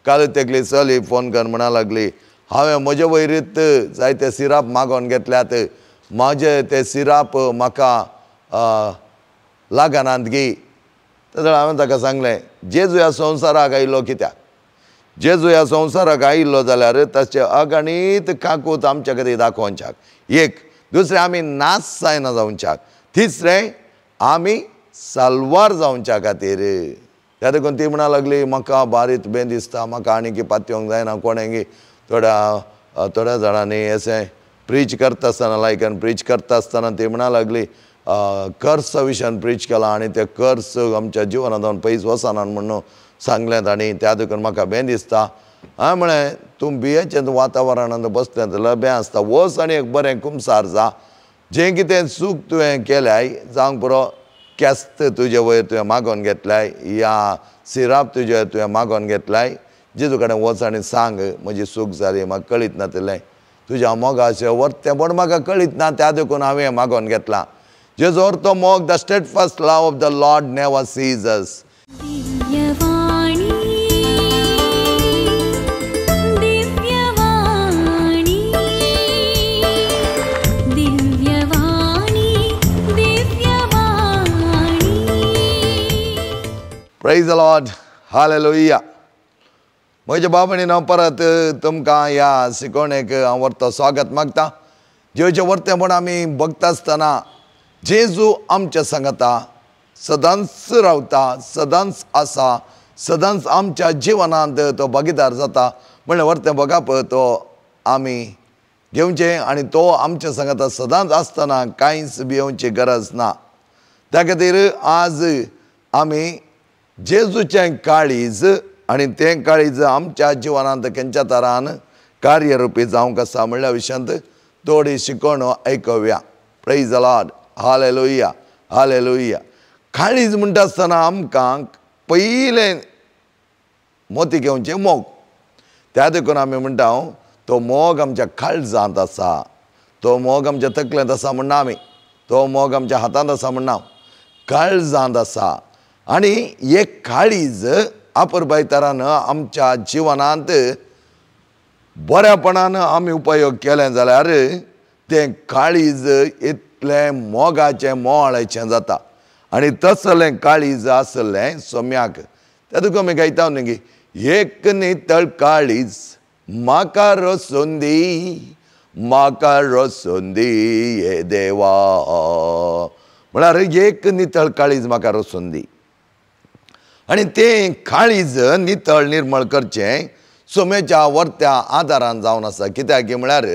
काल तेगली चली फोन कर म्हणा लागली, हांवें म्हजे वयरीत जायते सिराप मागोवन घेतल्यात, म्हाजे ते सिराप म्हाका लागनात गी. जाल्यार हांवें ताका सांगलें, जेजू ह्या संवसाराक आयिल्लो कित्याक? जेजू ह्या संवसाराक आयिल्लो जाल्यार ताचे अगणीत काकूत आमच्या खातीर दाखोवच्याक, एक. दुसरें, आमी नाश जायना जावच्याक. तिसरें, आमी साल्वार जावच्या खातीर. त्या देखून ती म्हणा लागली, म्हाका बारीत बें दिसता, म्हाका आनी पातयोंक जायना. कोणें थोड्या थोड्या जाणांनी अशें प्रीच करता आसतना, लायकन प्रीच करता आसतना ती म्हणा लागली, कर्स विशयान प्रीच केला आनी ते कर्स आमच्या जिवनांत पयस वचना म्हणून सांगलें आनी त्या देखून म्हाका बें दिसता. हांवें म्हळें, तूं बियेचें वातावरणांत बसलें जाल्यार बें आसता, वच आनी एक बरें कुमसार जा, जें कितें चूक तुवें केल्याय जावंक पुरो, केस्त तुजे वयर तुवें मागोवन घेतल्याय या सिराप तुजे वयर तुवें मागोवन घेतल्याय, जेजू कडेन वच आनी सांग म्हजी चूक जाली, म्हाका कळीत नातिल्लें, तुज्या मोगाचें वर्तेंपण म्हाका कळीत ना, त्या देखून हांवें मागोवन घेतलां. जेजू अर्थ मोग, the steadfast love of the Lord never ceases. Praise the Lord, hallelujah. म्हज्या बाबांनी हांव परत तुमकां ह्या शिकवणेक हांव व्हरतो स्वागत मागता. जेवचें वर्तेंपण आमी बघता आसतना जेजू आमच्या सांगता सदांच रावता, सदांच आसा, सदांच आमच्या जिवनांत तो भागीदार जाता. म्हणल्यार वर्तें बघप तो आमी घेवचें आनी तो आमच्या सांगता सदांच आसतना कांयच भियोवची गरज ना. त्या खातीर आज आमी जेजूचें काळीज आनी तें काळीज आमच्या जिवनांत खंयच्या तरान कार्यरुपी जावंक आसा म्हणल्या विशयांत थोडी शिकवण आयकुया. Praise the Lord, hallelujah, hallelujah. काळीज म्हणटा आसतना आमकां पयलें मोती घेवचें मोग. त्या देखून आमी म्हणटा तो मोग आमच्या काळजांत आसा, तो मोग आमच्या तकलेंत आसा म्हणना आमी, तो मोग आमच्या हातांत आसा म्हणना, काळजांत आसा. आनी एक काळीज आपरबायतरान आमच्या जिवनांत बऱ्यापणान आमी उपयोग केलें जाल्यार तें काळीज इतलें मोगाचें मोळाचें जाता. आनी तसलें काळीज आसलें सोम्याक. त्या तुका आमी गायता न्ही, एक नितळ काळीज म्हाका रसून दी, म्हाका रसून दी हे देवा. म्हळ्यार एक नितळ काळीज म्हाका रसून दी. आनी तें काळीज नितळ निर्मळ करचें सोम्याच्या वर्त्या आदारान जावन आसा. कित्याक म्हळ्यार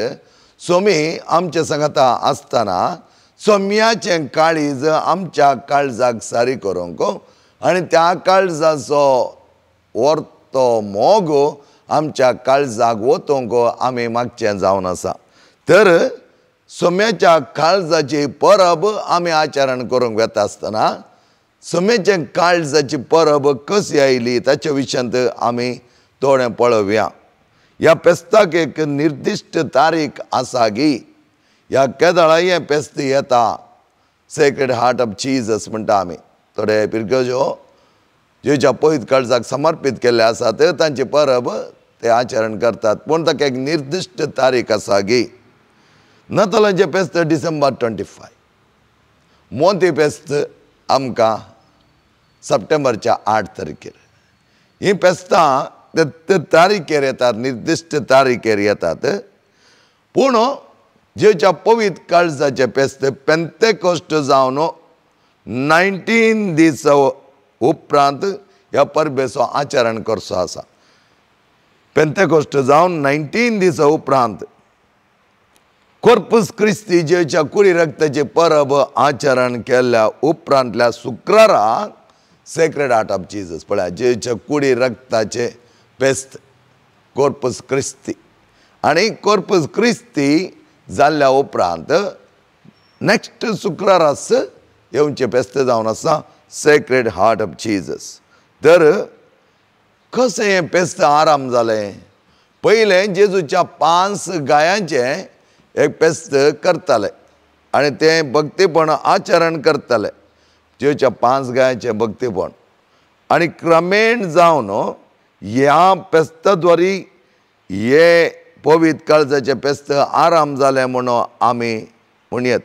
सोमी आमच्या सांगता आसतना सोम्याचें काळीज आमच्या काळजाक सारी करूंक आनी त्या काळजाचो वर्तो मोग आमच्या काळजाक वतूंक आमी मागचें जावन आसा. तर सोम्याच्या काळजाची परब आमी आचरण करूंक वेता आसतना सोम्याच्या काळजाची परब कशी आयली ताच्या विशयांत आमी थोडें पळोवया. ह्या पेस्ताक एक निर्दिश्ट तारीख आसा गी, ह्या केदळा हें पेस्त येता, सेक्रेड हार्ट ऑफ जीजस म्हणटा आमी. थोडे पिरगजो जेच्या पयत काळजाक समर्पीत केल्ले आसात तांची परब ते आचरण करतात, पूण ताका एक निर्दिश्ट तारीख आसा गी. नतालांचें पेस्त डिसेंबर 25, मोती पेस्त आमकां सप्टेंबरच्या 8 तारखेर. हीं पेस्तां ते तारीखेर येतात, निर्दिश्ट तारीखेर येतात. पूण जेच्या पवित्र काळजाचें पेस्त पेंतेकोस्ट जावन 19 दीस उपरांत ह्या परबेचो आचरण करचो आसा. पेंतेकोस्ट जावन 19 दिसा उपरांत कोर्पस क्रिस्ती जेच्या कुडी रक्ताची परब आचरण केल्ल्या उपरांतल्या शुक्रारा सेक्रेड हार्ट ऑफ जीजस पळया, जेच्या कुडी रक्ताचे पेस्त कोर्पस क्रिस्ती. आनी कोर्पस क्रिस्ती जाल्ल्या उपरांत नेक्स्ट शुक्रारास येवचें पेस्त जावन आसा सेक्रेड हार्ट ऑफ जीजस. तर कशें हें पेस्त आराम जालें? पयलें जेजूच्या 5 गायांचें एक पेस्त करताले आनी तें भक्तीपण आचरण करताले, जेजूच्या 5 गायांचें भक्तीपण. आनी क्रमेण जावन ह्या पेस्ताद्वारी हे पवित्र काळजाचें पेस्त आराम जालें म्हणून आमी म्हणयत.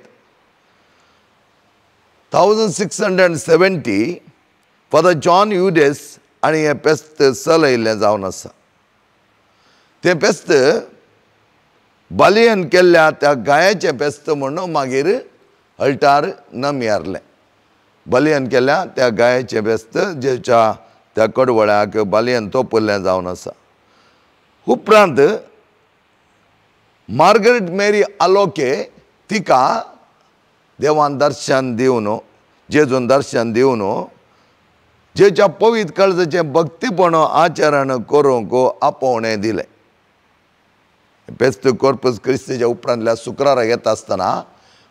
1670 फादर जॉन युडेस आनी हें पेस्त चलयल्लें जावन आसा. तें पेस्त बालयन केल्ल्या त्या गायाचें पेस्त म्हणून मागीर अल्टार नमयारलें. बलयन केल्या त्या गायाचें पेस्त जेच्या त्या कडवळ्याक बालयन तोपल्लें जावन आसा. उपरांत मार्गरेट मेरी आलोके तिका देवान दर्शन दिवन, जेजून दर्शन दिवन जेच्या पवित्र काळजाचें भक्तीपण आचरण करूंक आपोवणें दिलें. पेस्त कोर्पस क्रिस्तीच्या उपरांतल्या शुक्राराक येता आसतना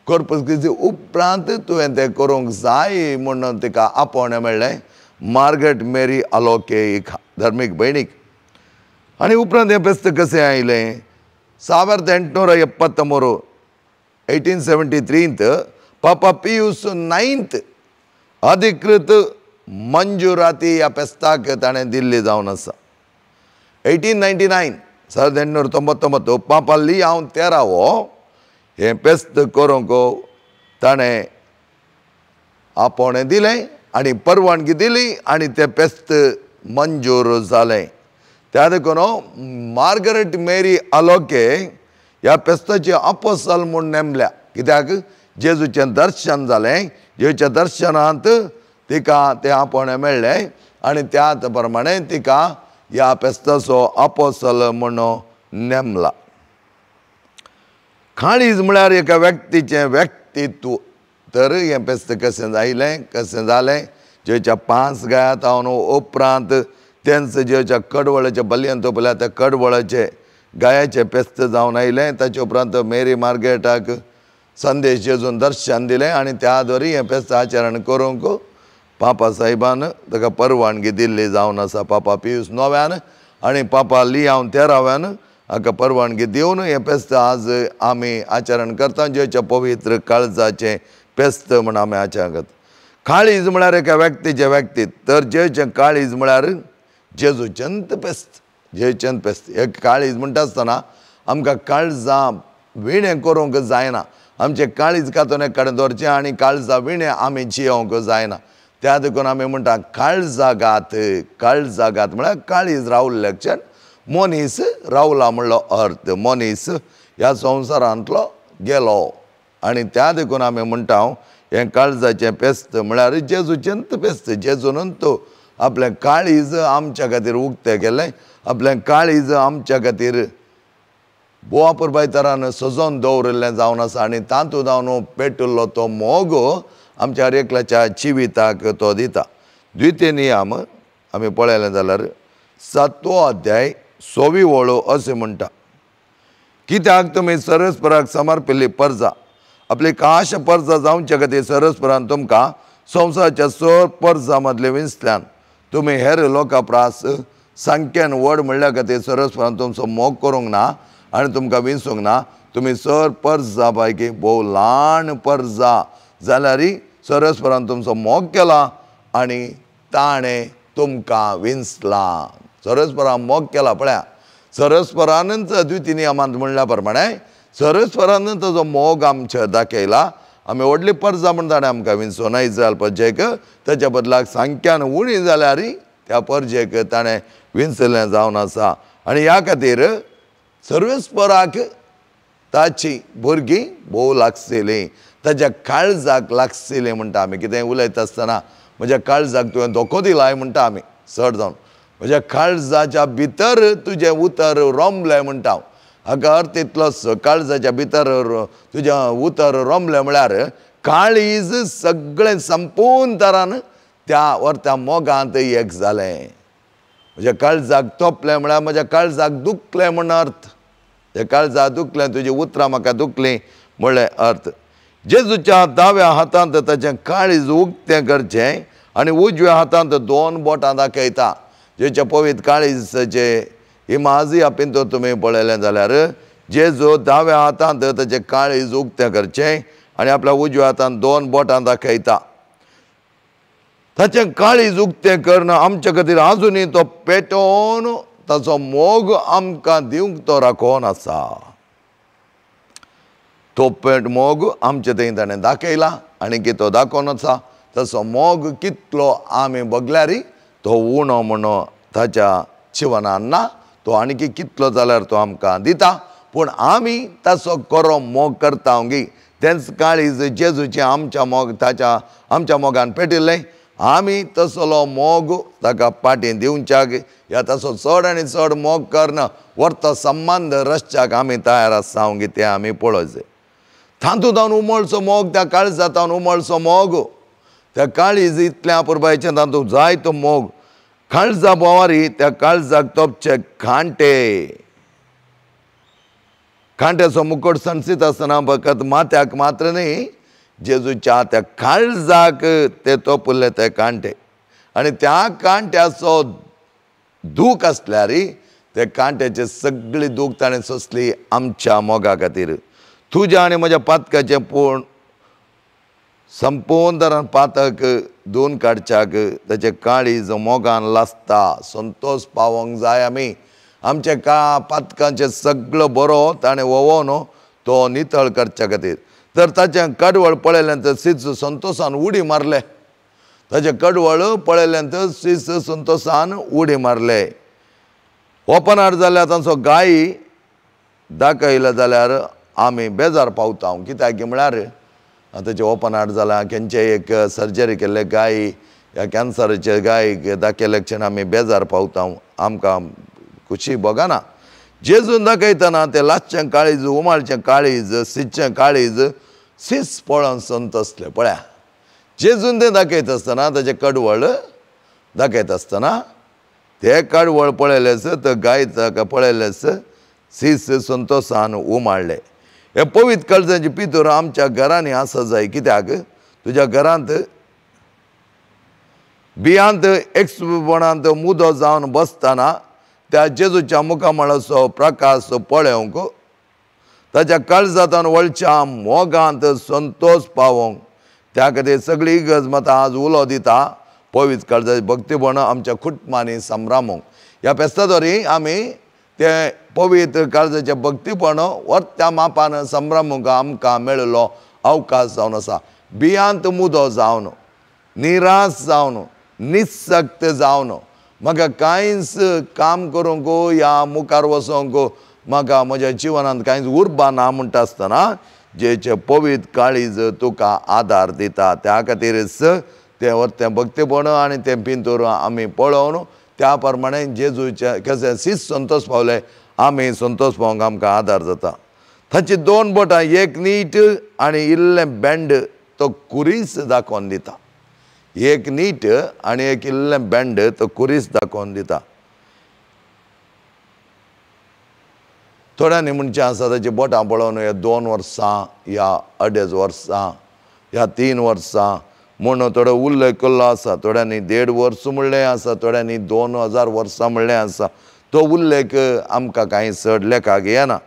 कोर्पस क्रिस्ती उपरांत तुवें तें करूंक जाय म्हणून तिका आपोवणें मेळ्ळें मार्गरेट मेरी आलोके एक धर्मीक भयणीक. आनी उपरांत हें पेस्त कशें आयलें? 1873 1873 पापा पियूस 9th अधिकृत मंजुराती ह्या पेस्ताक ताणें दिल्ली जावन आसा. 1899 1899 पापा लियांव 13वो हें पेस्त करूंक ताणें आपोवणें दिलें आनी परवानगी दिली आनी तें पेस्त मंजूर जालें. त्या देखून मार्गरेट मेरी आलोके ह्या पेस्ताची अपोसल म्हूण नेमल्या. कित्याक? जेजूचें दर्शन जालें, जेजूच्या दर्शनांत तिका तें आपोवणें मेळ्ळें आनी त्या प्रमाणे तिका ह्या पेस्ताचो अपोसल म्हूण नेमला. काळीज म्हळ्यार एका व्यक्तीचें व्यक्तित्व. तर हें पेस्त कशें आयलें, कशें जालें? जेच्या 5 गायात हांव उपरांत तेंच जेच्या कडवळाच्या बलयन तोपल्या त्या कडवळाचे गायाचें पेस्त जावन आयलें. ताचे उपरांत मेरी मार्गरेटाक संदेश जेजून दर्शन दिलें आनी त्या द्वारी हें पेस्त आचरण करूंक पापा साहेबान ताका परवानगी दिल्ली जावन आसा. पापा पियूस 9व्यान आनी पापा लियांव 13व्यान हाका परवानगी दिवन हें पेस्त आज आमी आचरण करता, जेच्या पवित्र काळजाचें पेस्त म्हण आमी आचरण करता. काळीज म्हळ्यार एका व्यक्तीचें व्यक्तित्व. तर जेचें काळीज म्हळ्यार जेजूचंत पेस्त, जेजूचंत पेस्त. एक काळीज म्हणटा आसतना आमकां काळजां विणें करूंक जायना. आमचें काळीज कातून एक कडेन दवरचें आनी काळजां विणें आमी जियोवंक जायना. त्या देखून आमी म्हणटा काळजाघात. काळजाघात म्हळ्यार काळीज रावल्लें क्षण मनीस रावला म्हणलो अर्थ, मनीस ह्या संवसारांतलो गेलो. आनी त्या देखून आमी म्हणटा हें काळजाचें पेस्त म्हळ्यार जेजूचेंत पेस्त. जेजून तो आपलें काळीज आमच्या खातीर उक्तें केलें, आपलें काळीज आमच्या खातीर बोवा पुरबायतरान सजोवन दवरिल्लें जावन आसा आनी तातूंत जावन पेटिल्लो तो मोग आमच्या हर एकल्याच्या जिविताक तो दिता. द्वितीय नियम आमी पळयलें जाल्यार 7वो अध्याय 6वी वळ अशें म्हणटा, कित्याक तुमी सरस्पराक समर्पिल्ली परजा आपली काश परजा जावचे खातीर सरस्परान तुमकां संवसाराच्या सर परजा मदले विंचल्यान तुमी हेर लोकां प्रास संख्येन व्हड म्हणल्या खातीर सरस्परान तुमचो मोग करूंक ना आनी तुमकां विंचूंक ना. तुमी सर परजा पैकी भोव ल्हान परजा जाल्यार सरस्परान तुमचो मोग केला आनी ताणें तुमकां विंचलां. सरस्परान मोग केला पळया, सरस्परानच द्वितीय नियमांत म्हणल्या प्रमाणे सरस्परान ताजो मोग आमचेर दाखयला. आमी व्हडली परजा म्हण ताणें आमकां विंचो ना इस्रायल परजेक, ताच्या बदलाक संख्यान उणी जाल्यार त्या परजेक ताणें विंचलें जावन आसा. आनी ह्या खातीर सर्वेस्पराक ताची भुरगीं भोव लागशिल्लीं, ताच्या काळजाक लागशिल्लीं म्हणटा आमी. कितें उलयता आसतना म्हज्या काळजाक तुवें धोको दिलाय म्हणटा आमी चड जावन, म्हज्या काळजाच्या भितर तुजें उतर रोमलें म्हणटा हांव. हाका अर्थ इतलोच, काळजाच्या भितर तुजें उतर रोमलें म्हळ्यार काळीज सगळें संपूर्ण तरान त्या वर्त्या मोगांत एक जालें. म्हज्या काळजाक तोपलें म्हळ्यार म्हज्या काळजाक दुखलें म्हण अर्थ, त्या काळजाक दुखलें, तुजी उतरां म्हाका दुखलीं म्हणलें अर्थ. जेजूच्या दाव्या हातांत ताचें काळीज उक्तें करचें आनी उजव्या हातांत 2 बोटां दाखयता. जेच्या पवित्र काळीजाचे इमाजी पिंतो तुमी पळयलें जाल्यार जेजू दाव्या हातांत ताचें काळीज उक्तें करचें आनी आपल्या उजव्या हातांत 2 बोटां दाखयता. ताचें काळीज उक्तें करून आमच्या खातीर आजुनूय तो पेटोवन ताचो मोग आमकां दिवंक तो राखोवन आसा. तो पेट मोग आमचे थंय ताणें दाखयला आनी की तो दाखोवन आसा. तसो मोग कितलो आमी बगल्यार तो उणो म्हणून ताच्या जिवनान ना, तो आनी कितलो जाल्यार तो आमकां दिता. पूण आमी ताचो बरो मोग करता गी तेंच काळीज जेजूचें आमच्या मोग ताच्या आमच्या मोगान पेटिल्लें, आमी तसलो मोग ताका पाटी दिवच्याक ह्या तसो चड आनी चड मोग करून व्हरतो संबंद रसच्याक आमी तयार आसा गी तें आमी पळोवचें. तातूंत जावन उमळचो मोग, त्या काळजांत उमळचो मोग, त्या काळीज इतल्या अपुरबायेचें तातूंत जाय तो मोग. काळजा भोंवारी त्या काळजाक तोपचे कांटे, कांट्याचो मुकोट सणसीत आसतना फकत माथ्याक मात्र न्ही, जेजूच्या त्या काळजाक ते तोपले ते कांटे. आनी त्या कांट्याचो दूख आसल्यार ते कांट्याचे सगळी दूख ताणें सोंसली आमच्या मोगा खातीर. तुज्या आनी म्हज्या पातकाचें पूण संपूर्ण तरान पातक दोन काडच्याक ताचें काळीज मोगान लासता. संतोश पावोंक जाय आमी आमच्या का पातकांचें सगळो बरो ताणें वोवोन तो नितळ करच्या खातीर. तर ताचें कडवळ पळयलें तर सीस संतोशान उडी मारले. ताचें कडवळ पळयलें तर सीस संतोशान उडी मारले. ओपनार जाल्यार तांचो गाय दाखयलो जाल्यार आमी बेजार पावता. कित्याक म्हळ्यार ताचें ओपन हार्ट जालां, खंयचे एक सर्जरी केल्ले गाय ह्या कॅन्सराचे गाय दाखयले क्षण आमी बेजार पावता, आमकां खुशी भोगना. जेजून दाखयतना तें लासचें काळीज, उमाळचें काळीज, सिचें काळीज सीस पळोवन संतोसलें. पळया जेजून तें दाखयता आसतना ताचें कडवळ दाखयता आसतना तें कडवळ पळयलेंच तर गाय ताका पळयलेंच सीस संतोशान उमाळ्ळें. हे पवित्र काळजाची पितूर आमच्या घरांनी आसा जाय. कित्याक तुज्या घरांत बियांत एक्सपणांत मुदो जावन बसतना त्या जेजूच्या मुखामळाचो प्रकाश पळोवंक, ताच्या काळजांत वळच्या मोगांत संतोश पावोवंक, त्या खातीर सगळी इगर्ज माता आज उलो दिता पवित्र काळजाची भक्तीपण आमच्या कुटुंबांनी संभ्रामूंक. ह्या फेस्ताद्वारी आमी ते पवित्र काळजाचें भक्तीपण त्या मापान संभ्रमूंक आमकां मेळिल्लो अवकाश जावन आसा. बियांत मुदो जावन, निराश जावन, निसक्त जावन, म्हाका कांयच काम करूंक ह्या मुखार वचोंक म्हाका म्हज्या जिवनांत कांयच उर्बा ना म्हणटा आसतना जेचें पवित्र काळीज तुका आदार दिता. त्या खातीरच तें व्हरतें भक्तीपण आनी तें पिंतूर आमी पळोवन त्या प्रमाणे जेजूचे कशें सीस संतोश पावले आमी संतोश पावोवंक आमकां आदार जाता. ताची दोन बोटां एक नीट आनी इल्लें बँड तो कुरीस दाखोवन दिता. एक नीट आनी एक इल्लें बँड तो कुरीस दाखोवन दिता. थोड्यांनी म्हणचें आसा ताची बोटां पळोवन ह्या 2 वर्सां ह्या 2.5 वर्सां ह्या 3 वर्सां म्हणून थोडो उल्लेख केल्लो आसा. थोड्यांनी 1.5 वर्स म्हणलें आसा, थोड्यांनी 2000 वर्सां म्हणलें आसा. तो उल्लेख आमकां कांय चड लेखाक येना.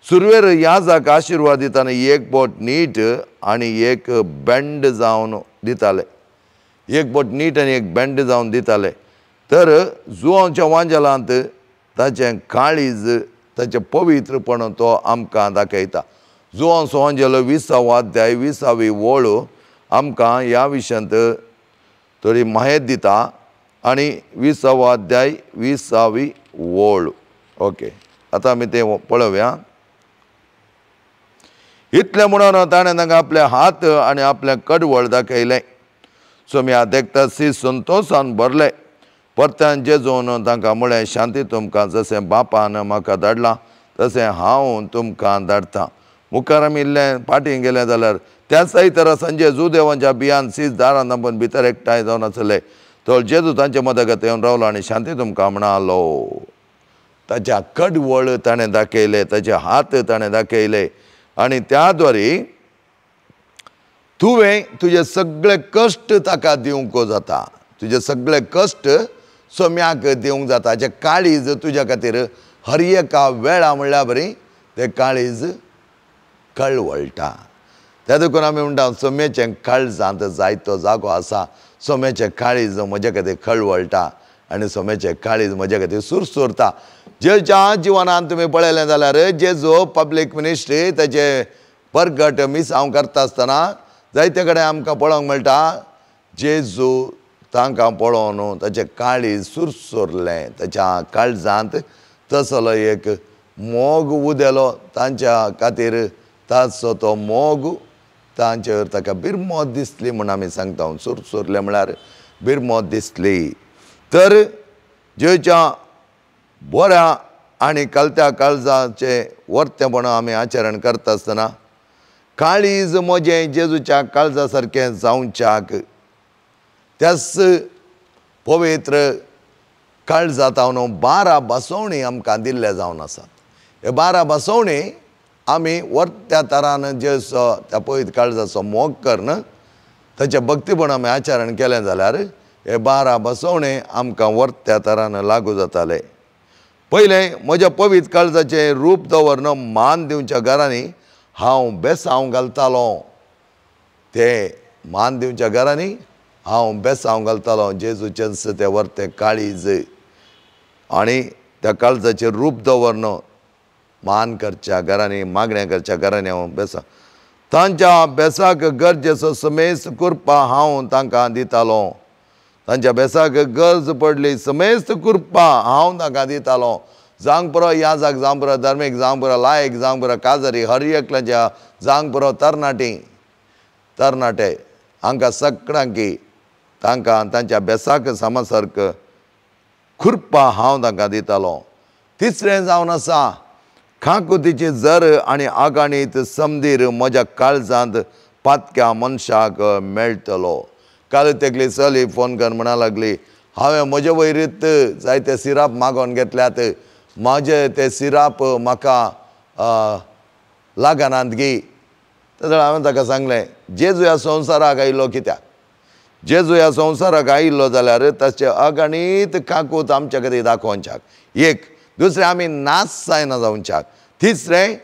सुरवेर याजाक आशिर्वाद दितना एक बोट नीट आनी एक बँड जावन दिताले. एक बोट नीट आनी एक बँड जावन दिताले. तर जुवांच्या वांजेलांत ताचें काळीज ताचें पवित्रपण तो आमकां दाखयता. जुवांचो वांजेल 20वो अध्याय 20वी वळ आमकां ह्या विशयांत थोडी म्हायती दिता. आनी 20वो अध्याय 20वी वळ. ओके, आतां आमी तें पळोवया. इतलें म्हणून ताणें तांकां आपले हात आनी आपलें कडवळ दाखयलें. सोम्या देखता सी संतोशान भरले. परत्यान जेजून तांकां म्हळें, शांती तुमकां, जशें बापान म्हाका धाडलां तशें हांव तुमकां धाडटां. मुखार आमी इल्लें फाटीं गेलें जाल्यार त्याच तर संजय जुदेवांच्या बियान सीस दारान दांपून भितर एकठांय जावन आसले. तो जेजू तांचे मदगत येवन रावलो आनी शांती तुमकां म्हणालो. ताच्या कडवळ ताणें दाखयले, ताचे हात ताणें दाखयले आनी त्या द्वारे तुवें तुजे सगळे कश्ट ताका दिवंक जाता. तुजे सगळे कश्ट सोम्याक दिवंक जाता. जें काळीज तुज्या खातीर हर एका वेळा म्हणल्यार बरी तें काळीज कळवळटा. त्या देखून आमी म्हणटा सोम्याचें काळजांत जायतो जागो आसा. सोम्याचें काळीज म्हज्या खातीर खळवळटा आनी सोम्याचें काळीज म्हज्या खातीर सुरसुरता. जेच्या जिवनान तुमी पळयलें जाल्यार जेजू पब्लीक मिनिस्ट्री ताचे परगट मिसांव करता आसतना जायते कडेन आमकां पळोवंक मेळटा जेजू तांकां पळोवन ताचें काळीज सुरसुरलें, ताच्या काळजांत तसलो एक मोग उदेलो तांच्या खातीर, ताचो तो मोग तांचेर ताका बिरमोत दिसली म्हूण आमी सांगता. सुरसुरलें म्हळ्यार बिरमोत दिसली. तर जेच्या बऱ्या आनी कलत्या काळजाचें वर्तेपण आमी आचरण करता आसतना काळीज म्हजें जेजूच्या काळजा सारकें जावच्याक त्याच पवित्र काळजांत 12 बसवणी आमकां दिल्ले जावन आसात. हे 12 बसवणी आमी वर्त्या तरान जेजूचो त्या पवित्र काळजाचो मोग करून ताचें भक्तीपण आमी आचरण केलें जाल्यार हे 12 बसवणे आमकां वर्त्या तरान लागू जाताले. पयलें, म्हज्या पवित्र काळजाचें रूप दवरन मान दिवच्या घरांनी हांव बेसांव घालतालो. ते मान दिवच्या घरांनी हांव बेसांव घालतालो. जेजूचेंच तें वर्तें काळीज आनी त्या काळजाचें रूप दवरन मान करच्या घरांनी, मागण्या करच्या घरांनी हांव बेसांव. तांच्या बेसाक गरजेचो समेस्त कृपा हांव तांकां दितालो. तांच्या बेसाक गरज पडली समेस्त कृपा हांव तांकां दितालो. जावंक पुरो याजाक, जावंक पुरो धर्मीक, जावंक पुरो लायक, जावंक पुरो काजारी, हर एकल्याच्या, जावंक पुरो तरणाटी तरणाटे, हांकां सगळ्यांकी तांकां तांच्या बेसाक सामसारक कृपा हांव तांकां दितालो. तिसरें जावन आसा खांकुतीची जर आनी आगाणीत समदीर म्हज्या काळजांत पातक्या मनशाक मेळटलो. काल तेकली चली फोन कर म्हणा लागली, हांवें म्हजे वयरीत जायते सिराप मागोवन घेतल्यात, म्हजे ते सिराप म्हाका लागनात गी. तेन्ना हांवें ताका सांगलें, जेजू ह्या संवसाराक आयिल्लो कित्याक? जेजू ह्या संवसाराक आयिल्लो जाल्यार ताचे अगणीत काकूत आमच्या खातीर दाखोवच्याक एक, दुसरें आमी नाश जायना जावच्याक, तिसरें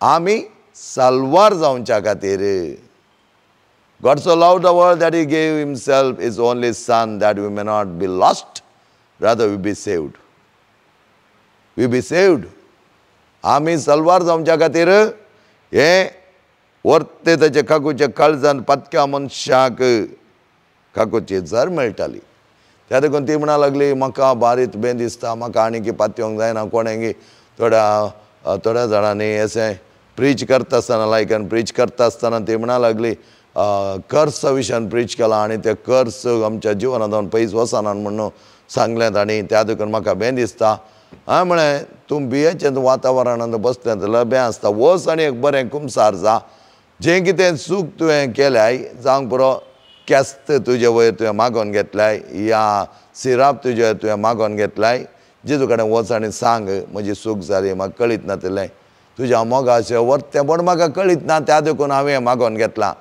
आमी साल्वार जावच्या खातीर. God so loved the world that He gave Himself His only Son, that we may not be lost, rather we be saved. We be saved. आमी सलवार जावच्या खातीर हे वर्ते ताचे काकूच्या काळजान पातक्या मनशाक काकूची जर मेळटाली. त्या देखून ती म्हणा लागली, म्हाका बारीत बें दिसता, म्हाका आनी पातयोंक जायना. कोणें थोड्या थोड्या जाणांनी अशें प्रीच करता आसतना, लायकन प्रीच करता आसतना ती म्हणा लागली, कर्स विशयान प्रीच केला आनी ते कर्स आमच्या जिवनांत पयस वचना म्हणून सांगलें आनी त्या देखून म्हाका बें दिसता. हांवें म्हळें, तूं बियेचें वातावरणांत बसलें जाल्यार बें आसता, वच आनी एक बरें कुमसार जा, जें कितें चूक तुवें केल्याय जावंक पुरो केस्त तुजे वयर तुवें मागोवन घेतल्याय या सिराप तुजे वयर तुवें मागोवन घेतल्याय, जेजू कडेन वच आनी सांग म्हजी चूक जाली, म्हाका कळीत नातिल्लें, तुज्या मोगाचें वर्तेपण म्हाका कळीत ना, त्या देखून हांवें मागोवन घेतलां.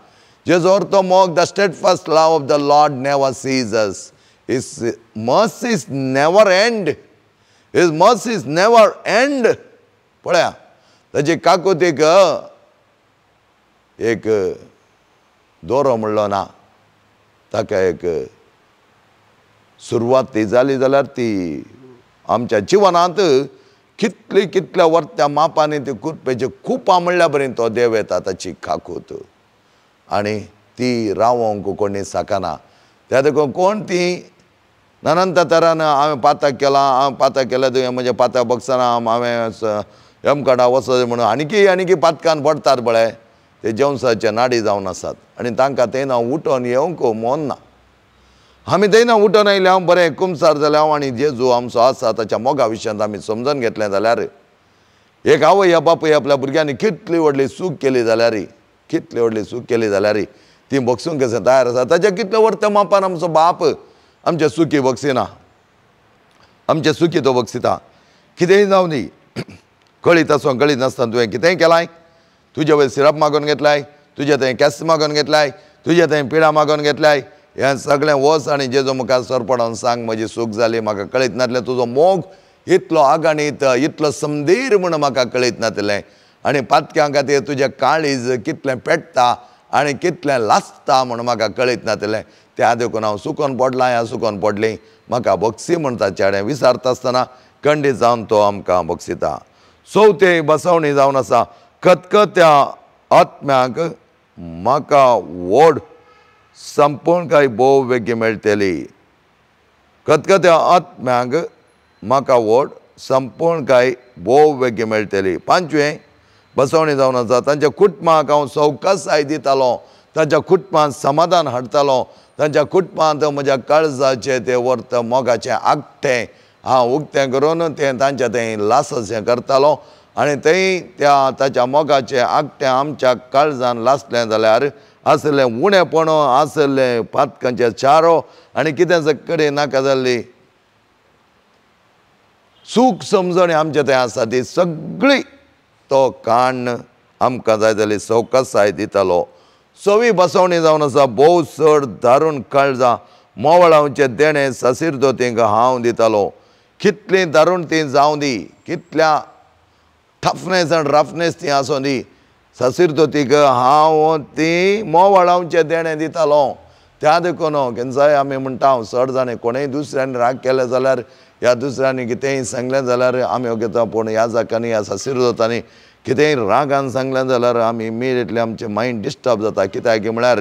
जेजू अर्थ मोग, the steadfast love of the Lord never ceases, his mercies never end, his mercies never end. पळया ताची काकुतीक एक दोरो म्हणलो ना, ताका एक सुरवात ती जाली जाल्यार ती आमच्या जिवनांत कितली कितल्या वर्त्या मापांनी ती कुरपेची कुपां म्हणल्या बरें तो देव येता ताची काकूत आनी ती रावोंक कोणी साकना. त्या देखून कोण ती ननंत तरान हांवें पाताक केलां, हांवें पाताक केल्यार तुवें म्हज्या पाताक बगसना, हांवें यमकडा वचत म्हणून आनीकी आनीकी पातकान पडटात पळय, ते जेवसाचे नाडी जावन आसात आनी तांकां तेन्ना उठोन येवंक मोन ना. आमी तेन्ना उठोन आयले हांव बरें कुमसार जालें हांव आनी जेजू आमचो आसा ताच्या मोगा विशयांत आमी समजून घेतलें जाल्यार एक आवय या बापूय आपल्या भुरग्यांनी कितली व्हडली चूक केली जाल्यार, कितली व्हडली चूक केली जाल्यार ती बगसूंक कशें तयार आसा. ताच्या कितले वर्त मापान आमचो बाप आमचे चुकी बगसिना, आमचे चुकी तो बगसिता. कितेंय जावं दी, कळीत आसूं कळीत नासतना तुवें कितेंय केलाय, तुजे वयर सिरप मागोवन घेतलाय, तुजे थंय केस मागोवन घेतलाय, तुजे थंय पिडा मागोवन घेतलाय, हें सगळें वच आनी जेजू मुखार सरपडोन सांग म्हजी चूक जाली, म्हाका कळीत नासलें, तुजो मोग इतलो आगाणीत इतलो समधीर म्हूण म्हाका कळीत नासलें आनी पातक्यां खातीर तुजें काळीज कितलें पेट्टा आनी कितलें लासता म्हूण म्हाका कळीत नासलें. त्या देखून हांव सुकोन पडलां ह्या सुकोन पडली म्हाका बक्षी म्हणटा चेडे विचारता आसतना खंडीत जावन तो आमकां बक्षिता. चवथे बसवणी जावन आसा खतखत्या आत्म्याक म्हाका व्हड संपूर्ण काय भोव वेगळी मेळटली. खतखत्या आत्म्याक म्हाका व्हड संपूर्ण काय भोव वेगळी मेळटली. पांचवें बसवणी जावन आसा तांच्या कुटुंबाक हांव सवकासाय दितालो, तांच्या कुटुंबांत समाधान हाडटालो, तांच्या कुटुंबांत म्हज्या काळजाचें तें वर्त मोगाचें आगटें हांव उक्तें करून तें तांच्या थंय लासचें करतालो आनी थंय त्या ताच्या मोगाचें आगटें आमच्या काळजान लासलें जाल्यार आसलें उणेपण आसलें पातकांचें चारो आनी कितें कडेन नाका जाल्ली सूख समजणी आमच्या थंय आसा ती सगळी तो काण्ण आमकां जाय जाल्यार सवकासाय दितालो. सवी बसवणी जावन आसा भोव चड दारून काळजां मोवळांचें देणें सासिरदोतींक हांव दितालो. कितलीं दारून ती जावं दी, कितल्या टफनेस आनी रफनेस ती आसूं दी, सासिरदोतीक हांव ती मोवळांचें देणें दितालो. त्या देखून केन्नाय आमी म्हणटा चड जाणें कोणेय दुसऱ्यांनी राग केले जाल्यार ह्या दुसऱ्यांनी कितेंय सांगलें जाल्यार आमी घेता, पूण ह्या जाकांनी ह्या सासिरदोतांनी कितेंय रागान सांगलें जाल्यार आमी इमिडिएटली आमचें मायंड डिस्टर्ब जाता. कित्याक म्हळ्यार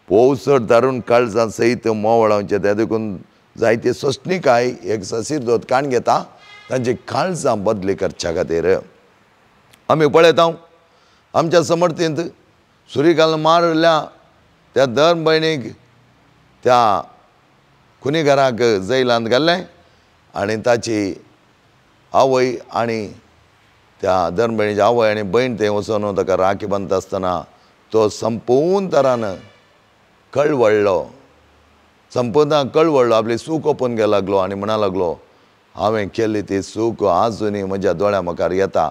भोव चड दारून काळजां सयत मोवळांचें त्या देखून जायती सोंसणीकाय एक सासिरदोत काण घेता तांची काळजां बदली करच्या खातीर. आमी पळयता आमच्या समर्थींत सुरी घालून मारल्या त्या धर्म भयणीक त्या खुनीघराक जैलांत घाल्लें आनी ताची आवय आनी त्या धर्म भयणीची आवय आनी भयण थंय वचून ताका राखी बांदता आसतना तो संपूर्ण तरान कळवळ्ळो, संपूर्ण कळवळ्ळो, आपली चूक ओपून गेला लागलो आनी म्हणा लागलो हांवें केल्ली ती चूक आजुनूय म्हज्या दोळ्या मुखार येता,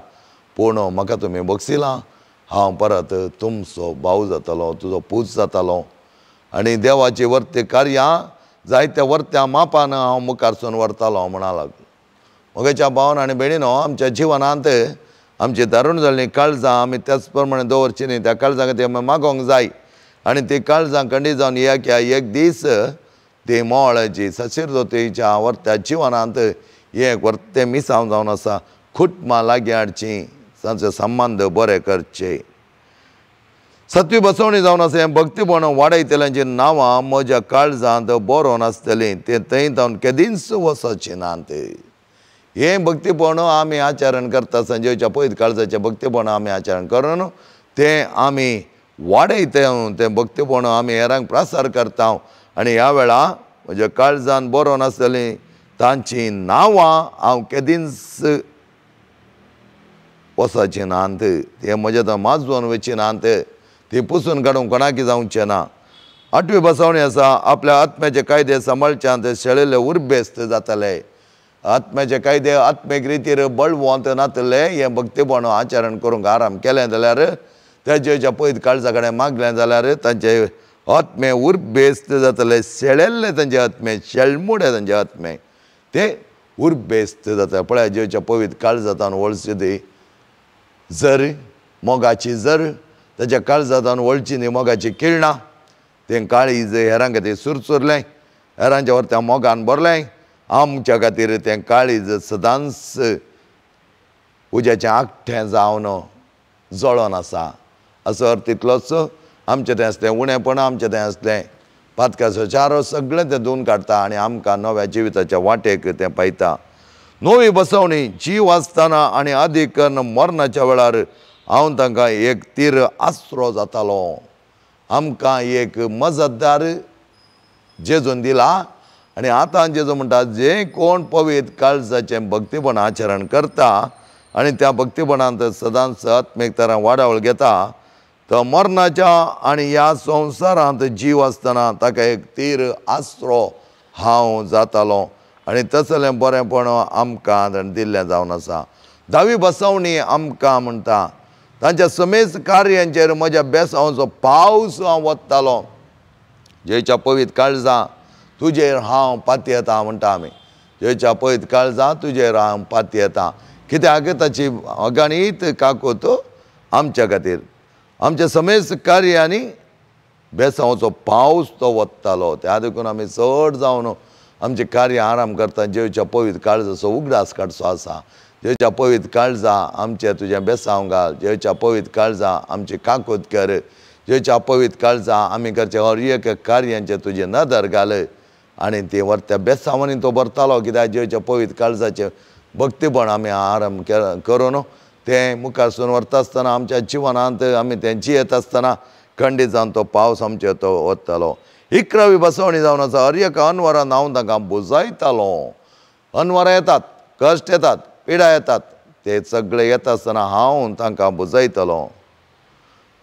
पूण म्हाका तुमी बक्षिलां, हांव परत तुमचो भाव जातलो, तुजो पूत जातालो आनी देवाची वर्ती कार्यां जायत्या वर्त्या मापान हांव मुखारसून व्हरतालो म्हणा लागलो. म्हज्या भावन आनी भयणीनो आमच्या जिवनांत आमची दारूण जाल्लीं काळजां आमी त्याच प्रमाणे दवरची न्ही, त्या काळजां खातीर आमी मागोंक जाय आनी ती काळजां खंडीत जावन एक एक दीस ती मोवळाची सासिरदोतीच्या वर्त्या जिवनांत एक वर्तें मिसांव जावन आसा. कुटुंबां लागीं हाडचीं, तांचे संबंद बरे करचे. सातवी बसवणी जावन आसा हें भक्तीपण वाडयतल्यांची नांवां म्हज्या काळजांत बरोवन आसतलीं, तें थंय जावन केदींच वचचें नात. हें भक्तीपण आमी आचरण करता आसतना जेवच्या पयत काळजाचें भक्तीपण आमी आचरण करून तें आमी वाडयता, तें भक्तीपण आमी हेरांक प्रसार करता आनी ह्या वेळा म्हज्या काळजान बरोवन आसतलीं तांचीं नांवां हांव केदींच वचचें नात, तें म्हज्या थंय माजोवन वचचें नात, ती पुसून काडूंक कोणाकी जावचें ना. आठवी बसवणी आसा आपल्या आत्म्याचे कायदे सांबाळच्यान ते शेळिल्ले उर्बेस्त जातले. आत्म्याचे कायदे आत्मीक रितीर बळवंत नातले हें भक्तीपण आचरण करूंक आराम केलें जाल्यार तेजेच्या पयत काळजा कडेन मागलें जाल्यार तांचे आत्मे उर्बेस्त जातले, शेळेल्ले तांचे आत्मे, शेळमुडे तांचे आत्मे ते उर्बेस्त जातले. पळय जेवच्या पवित काळजांत वळची ती जर मोगाची जर ताच्या काळजांत वळची न्ही मोगाची किरणां, तें काळीज हेरां खातीर सुरसुरलें, हेरांच्या वर त्या मोगान भरलें, आमच्या खातीर तें काळीज सदांच उज्याचें आगटें जावन जळोन आसा. असो अर्थ तितलोच आमचें तें आसलें उणेपण, आमचें तें आसलें पातकाचो चारो सगळें तें धुवन काडटा आनी आमकां नव्या जिविताच्या वाटेक तें पायता. नवी बसवणी जीव आसतना आनी आदीक मरणाच्या वेळार हांव तांकां एक तीर आसरो जातालो. आमकां एक मजतदार जेजून दिला आनी आतां जेजू म्हणटा जे कोण पवित्र काळजाचें भक्तीपण आचरण करता आनी त्या भक्तीपणांत सदांच आत्मीक तरां वाडावळ घेता तो मरणाच्या आनी ह्या संवसारांत जीव आसतना ताका एक तीर आसरो हांव जातालो आनी तसलें बरेंपण आमकां दिल्लें जावन आसा. धावी बसवणी आमकां म्हणटा तांच्या समेज कार्यांचेर म्हज्या बेसांवचो पावस हांव वत्तालो. जेच्या पवित्र काळजां तुजेर हांव पातयेता म्हणटा आमी, जेच्या पवित्र काळजां तुजेर हांव पातयेता, कित्याक ताची अगणीत काकूत आमच्या खातीर आमच्या समेज कार्यांनी बेसांवचो पावस तो वत्तालो. त्या देखून आमी चड जावन आमचें कार्य आराम करता जेवच्या पवित्र काळजाचो उगडास काडचो आसा. जेवच्या पवित्र काळजा आमचें तुजें बेसांव घाल, जेवच्या पवित्र काळजा आमची काकूत कर, जेवच्या पवित्र काळजा आमी करचें हर एक कार्यांचें तुजें नदर घाल. आनी ती व्हरत्या बेसांवांनी तो भरतालो कित्याक जेवच्या पवित्र काळजाचें भक्तीपण आमी आराम करून तें मुखारसून व्हरता आसतना आमच्या जिवनांत आमी तें जियेत आसतना खंडीत जावन तो पावस आमचेर तो वतालो. 11वी बसवणी जावन आसा हर एका अनवरान हांव तांकां बुजायतालो. अनवरां येतात, कश्ट येतात, पिडा येतात, ते सगळे येता आसतना हांव तांकां बुजायतलो.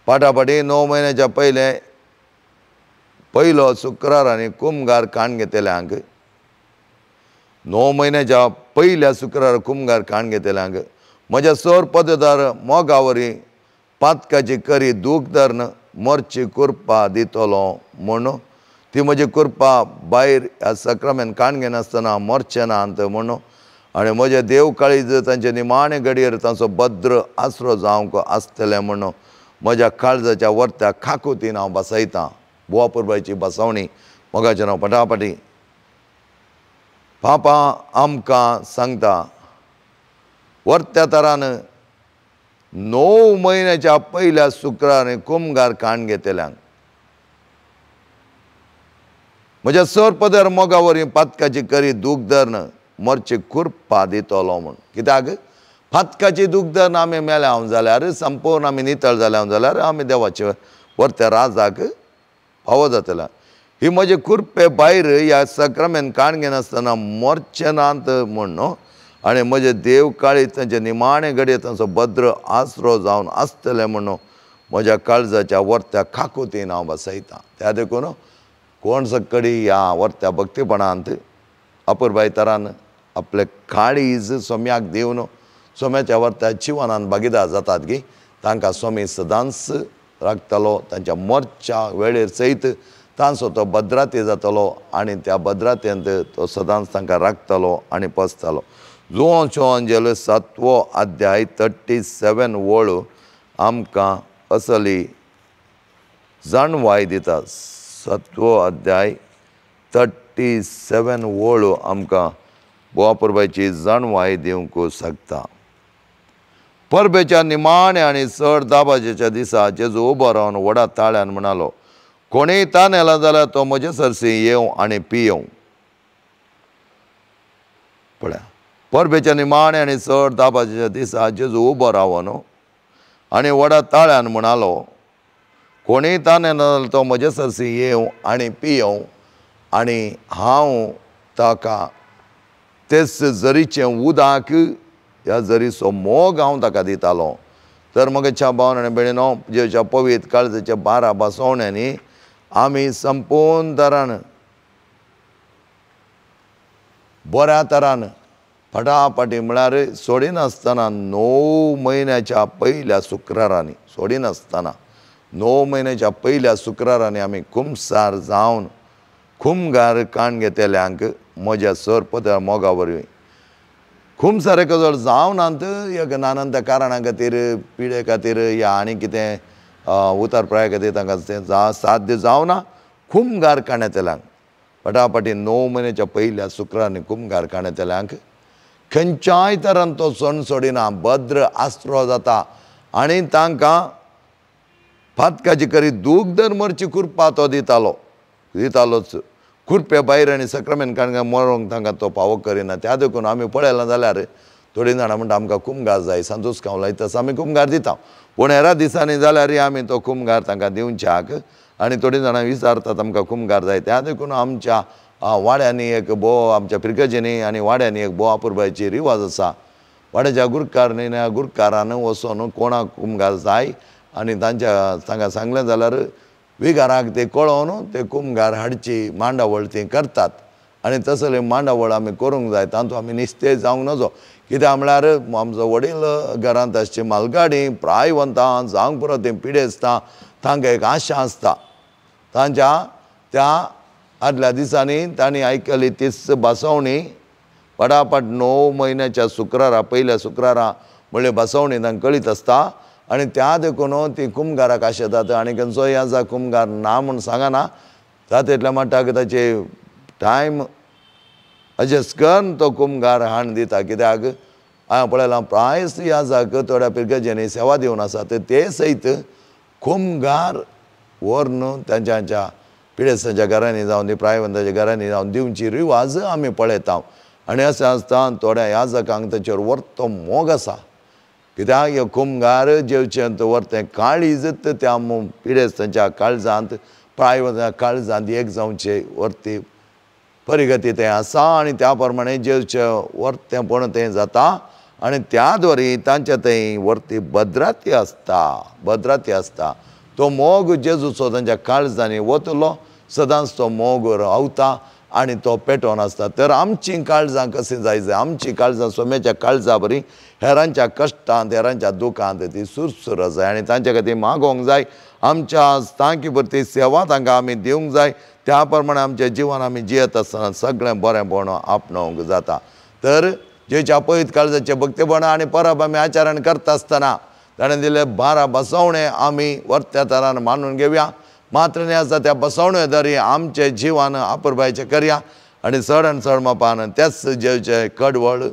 फाटाफाटी 9 म्हयन्याच्या पयले पयलो शुक्रार आनी कुमगार काण घेतल्यांक 9 म्हयन्याच्या पयल्या शुक्रार कुमगार काण घेतल्यांक म्हज्या सोर पददार मोगावरी पातकाची करी दूख धरून मरची कुरपा दितलो म्हूण ती म्हजी कुरपा भायर ह्या सक्रामेन काण घेनासतना मरचें ना अंत म्हूण आनी म्हजें देव काळीज तांचे निमाणे घडयेर तांचो भद्र आसरो जावंक आसतलें म्हूण म्हज्या काळजाच्या वर्त्या खाकुतीन हांव बसयतां. बुवा पुरबायची बसवणी मोगाचें नांव पटापटी. पापा आमकां सांगता वर्त्या तरान 9 म्हयन्याच्या पयल्या शुक्रार कुमगार काण घेतल्यांक म्हज्या सर पदर मोगावरी पातकाची करी दूख धरून मरची कुरपा दितलो म्हूण. कित्याक पातकाची दूख धरून आमी मेल्या हांव जाल्यार संपूर्ण आमी नितळ जाल्या हांव जाल्यार आमी देवाचे वर्त्या राजाक फावो जातल्या. ही म्हजे कुरपे भायर ह्या सक्रामेन काण घेनासतना मरचें नात म्हूण न्हू आनी म्हजे देव काळी तांचे निमाणे घडये तांचो भद्र आसरो जावन आसतलें म्हूण म्हज्या काळजाच्या वर्त्या खाकुतीन हांव बसयतां. त्या देखून कोण सकडी ह्या वर्त्या भक्तीपणांत अपुरबाय तरान आपले काळीज सोम्याक दिवन सोम्याच्या वर्त्या जिवनान भागीदार जातात की तांकां स्वामी सदांच राखतलो. तांच्या मोर्च्या वेळेर सयत तांचो तो भद्राती जातलो आनी त्या भद्रातेंत तो सदांच तांकां राखतलो आनी पसतलो. जुवांव चोंजेल 7वो अध्याय 37 वळ आमकां असली जाणवाय दिता. 7वो अध्याय 37 वळ आमकां बुवा परबायची जाणवाय दिवंक शकता. परबेच्या निमाणे आनी चड दाबाजेच्या दिसा जेजू उबो रावन व्हडा ताळ्यान म्हणालो, कोणीय तानेला जाल्यार तो म्हजे सरशी येवं आनी पियेवं. पळया, परबेच्या निमाणे आनी चड दाबाजेच्या दिसा जेजू उबो रावन आनी व्हडा ताळ्यान म्हणालो, कोणीय तानेला जाल्यार तो म्हजे सरशी येवं आनी पियेवं आनी हांव ताका तेच जरीचें उदक ह्या जरीचो मोग हांव ताका दितालो. तर म्हज्या भावन आनी भयणीनो, जेच्या पवित्र काळजाच्या 12 बसवण्यांनी आमी संपूर्ण तरान बऱ्या तरान फटाफटी म्हळ्यार सोडिनासतना 9 म्हयन्याच्या पयल्या शुक्रारांनी सोडिनासतना 9 म्हयन्याच्या पयल्या शुक्रारांनी आमी कुमसार जावन खुमगार काण घेतल्यांक म्हज्या सर पदर मोगा वरवीं खुमसार जर जावनात एक नानंत कारणां खातीर पिडे खातीर या आनी कितें उतार प्राया खातीर तांकां तें साध्य जावना खुमगार काण येतल्यांक फटाफटी 9 म्हयन्याच्या पयल्या शुक्रारांनी खुमगार काण येतल्यांक खंयच्याय तरान तो सण सोडिना, भद्र आसरो जाता आनी तांकां फातकाची करी दूख दर मरची कुरपा तो दितालो दितालोच. कुरपे भायर आनी सक्रामेन काणकां मरोंक तांकां तो पावो करिना. त्या देखून आमी पळयलां जाल्यार थोडीं जाणां म्हणटा आमकां कुमगार जाय सांतोस कावला तसो आमी कुमगार दिता, पूण हेरा दिसांनी जाल्यार आमी तो कुमगार तांकां दिवच्याक आनी थोडीं जाणां विचारतात आमकां कुमगार जाय. त्या देखून आमच्या वाड्यांनी एक भोव आमच्या फिरगजेंनी आनी वाड्यांनी एक भोव अपुरबायची रिवाज आसा. वाड्याच्या गुरकार गुरकारान वचोन कोणाक कुमगार जाय आनी तांच्या तांकां सांगलें जाल्यार विगाराक ते कळोवन ते कुमगार हाडची मांडावळ ती करतात आनी तसले मांडावळ आमी करूंक जाय. तातूंत आमी निस्तेज जावंक नजो, कित्याक म्हळ्यार आमचो वडील घरांत आसची मालगाडी प्रायवंतां जावंक पुरो तीं पिडेस्तां तांकां एक आशा आसता. तांच्या त्या आदल्या दिसांनी तांणी आयकली तीच बसवणी पटापट 9 म्हयन्याच्या शुक्रारा पयल्या शुक्रारा म्हणल्यार बसवणी तांकां कळीत आसता आनी त्या देखून ती कुमगाराक आशेतात. आनी खंयचोय आसा कुमगार ना म्हूण सांगना, जाता म्हणटा ताचे टायम अजस्ट करून तो कुमगार हाण दिता. कित्याक हांवें पळयलां प्रायस याजाक थोड्या पिरगर्जांनी सेवा दिवन आसा ते सयत कुमगार व्हरून तांच्या पिडेस्तांच्या घरांनी जावन ती प्रायवंताच्या घरांनी जावन दिवची रिवाज आमी पळयता. आनी अशें आसता थोड्या याजकांक ताचेर व्हरतो मोग आसा, कित्याक हे कुमगार जेवचें व्हरतें काळीज त्या पिडेस्तांच्या काळजांत प्रायवंताच्या काळजांत एक जावचे व्हरती परिगती तें आसा आनी त्या प्रमाणे जेवचें व्हरतेंपण तें जाता आनी त्या द्वारे तांच्या थंय व्हरती भद्राती आसता, भद्राती आसता. तो मोग जेजूचो तांच्या काळजांनी वतलो, सदांच तो मोग रावता आनी तो पेटोवन आसता. तर आमचीं काळजां कशीं जाय जाय, आमचीं काळजां सोम्याच्या काळजा बरी हेरांच्या कश्टांत हेरांच्या दुखांत ती सुरसुर जाय आनी तांच्या खातीर मागोवंक जाय. आमच्या तांकी भरती सेवा तांकां आमी दिवंक जाय, त्या प्रमाणे आमचें जिवन आमी जियेत आसतना सगळें बरेंपण आपणोवंक जाता. तर जेच्या पयत काळजाचें भक्तीपण आनी परब आमी आचरण करता आसतना ताणें दिले 12 बसवणे आमी वर्त्या तरान मानून घेवया. मात्र न्ही आसा त्या बसवणे दरी आमचें जिवन आपुरबायचें करया आनी चड आनी चड मापान त्याच जेवचें कडवळ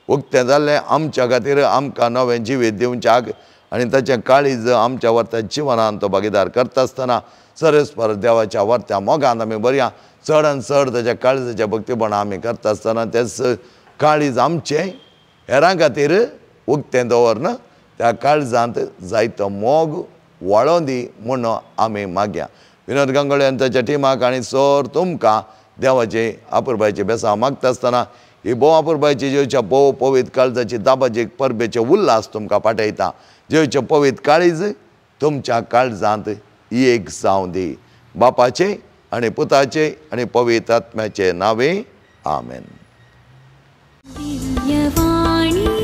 उक्तें जाल्लें आमच्या खातीर आमकां नवें जिवीत दिवच्याक आनी ताचें काळीज आमच्या वर्त्या जिवनान तो भागीदार करता आसतना सरस्पर देवाच्या वर्त्या मोगान आमी बरया. चड आनी चड ताच्या काळजाच्या भक्तीपणां आमी करता आसतना तेच काळीज आमचें हेरां खातीर उक्तें दवरन त्या काळजांत जायतो मोग वाळोवन दी म्हूण आमी मागया. विनोद गांगोळे आनी ताच्या टिमाक आनी सर तुमकां देवाचे आपुरबायचे बेसांव मागता आसतना ही भोव आपुरबायची जेवच्या भोव पवित्र काळजाची दाबाजी परबेचे उल्हास तुमकां पाठयता. जेवचें पवित्र काळीज तुमच्या काळजांत एक जावं दी. बापाचे आनी पुताचे आनी पवित्र आत्म्याचे नांवे आमेन. दिव्यवाणी.